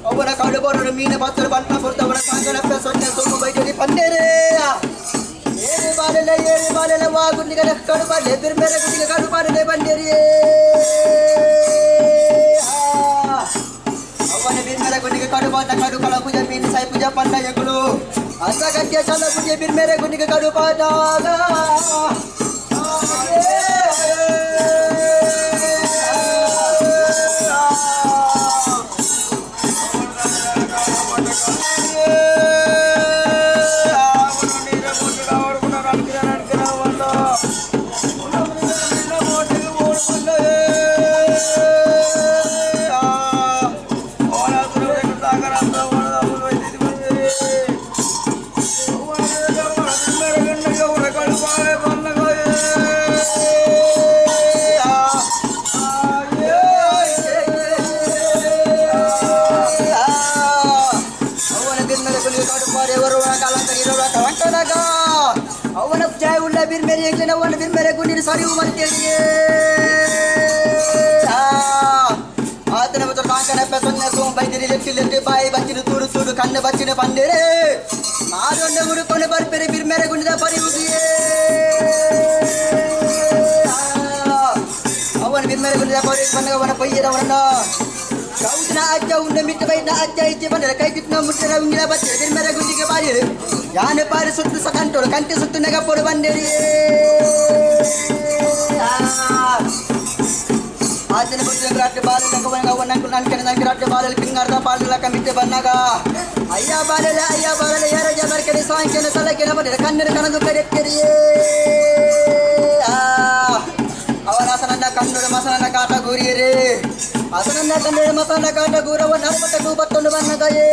ಅವನ ಕಾಡು ಬರೋರು ಮೀನ ಪಾತ್ರ ಬಣ್ಣ ಕೊಡ್ತವನ ಸಾಂಗನಪ್ಪ ಸೊನ್ನೆ ಸೋಮು ಬೈಜಡಿ ಪಂಡೇರೆ ಏಳು ಬಾಲೆಲೆ ಏಳು ಬಾಲೆಲೆ ವಾಗುಂಡಿಗ ಕಡು ಬಾಲೆ ಬಿರ್ಮೇಲೆ ಗುಂಡಿಗೆ ಕಡು ಬಾಲೆಲೆ ಬಂಡೇರಿಯೇ. ಅವನ ಬಿರ್ಮೇಲೆ ಗುಂಡಿಗೆ ಕಡು ಬಾದ ಕಡು ಕಳ ಪೂಜೆ ಮೀನು ಸಾಯಿ ಪೂಜೆ ಪಂಡಯಗಳು ಅಸಗತ್ಯ ಚಲ ಪೂಜೆ ಬಿರ್ಮೇಲೆ ಗುಂಡಿಗೆ ಕಡು ಬಾದಾಗ. ಅವನ ಬಿರ್ಮೇಲೆ ಗುಂಡಿಗೆ ಕಡು ಬಾರೆ ಬರುವ ಕಾಲಂಕ ಇರುವ ಕಳಂಕನಾಗ ಅವನ ಜಾಯ ಉಳ್ಳ ಬಿರ್ಮೇಲೆ ಎಂಗ್ಲಿನ ಅವನ ಬಿರ್ಮೇಲೆ ಗುಂಡಿನ ಸರಿವು ಮರ್ತೇಳಿಯೇ. ಆತನ ಮತ್ತು ಕಾಂಕನ ಸೊನ್ನೆ ಸೋಂ ಬೈದಿರಿ ಲೆಟ್ಟಿ ಲೆಟ್ಟಿ ಬಾಯಿ ಬಚ್ಚಿನ ತೂಡು ತೂಡು ಕಣ್ಣು ಬಚ್ಚಿನ ಪಂಡಿರೆ ಮಾರೊಂಡ ಹುಡುಕೊಂಡು ಬರ್ಪೆರೆ ಬಿರ್ಮೇಲೆ ಗುಂಡಿದ ಪರಿವುಗಿಯೇ. ಅವನ ಬಿರ್ಮೇಲೆ ಗುಂಡಿದ ಪರಿ ಬಂದಾಗ ಅವನ ಪೊಯ್ಯದವನನ್ನ ಕೌದಿನ ಅಜ್ಜ ಉಂಡ ಮಿಟ್ಟ ಬೈದ ಅಜ್ಜ ಇಜ್ಜೆ ಬಂದರೆ ಕೈ ಕಿಟ್ನ ಮುಟ್ಟರ ಉಂಗಿಲ ಬಚ್ಚಿರ ಬಿರ್ಮೇಲೆ ಗುಂಡಿಗೆ ಬಾರಿರು ಯಾನೆ ಪಾರಿ ಸುತ್ತು ಸಕಂಟೋಡು ಕಂಟಿ ಸುತ್ತು ನೆಗಪೋಡು ಬಂದಿರಿ. ಆತನ ಬುದ್ಧಿ ರಾತ್ರಿ ಬಾಲ ಅವನ ನನ್ಕೆನ ನಂಗೆ ರಾತ್ರಿ ಬಾಲಲ್ಲಿ ಪಿಂಗಾರ್ದ ಬಾಲಲ್ಲ ಕಮಿಟ್ಟೆ ಬಂದಾಗ ಅಯ್ಯ ಬಾಲಲೆ ಅಯ್ಯ ಬಾಲಲೆ ಯಾರ ಜಬರ್ ಕಡೆ ಸಾಂಖ್ಯನ ಸಲಕೆನ ಬಂದಿರ ಕನ್ನಡ ಕನದು ಕರೆಕ್ಕೆರಿಯೇ. ಅವನ ಹಸನನ್ನ ಕಣ್ಣುಡು ಮಸನನ್ನ ಕಾಟ ಗುರಿಯರೇ ಹಸನನ್ನ ಕಣ್ಣುಡು ಮಸನ ಕಾಟ ಗುರವ ನರ್ಮಟಕು ಬತ್ತೊಂಡು ಬನ್ನಗಯೇ.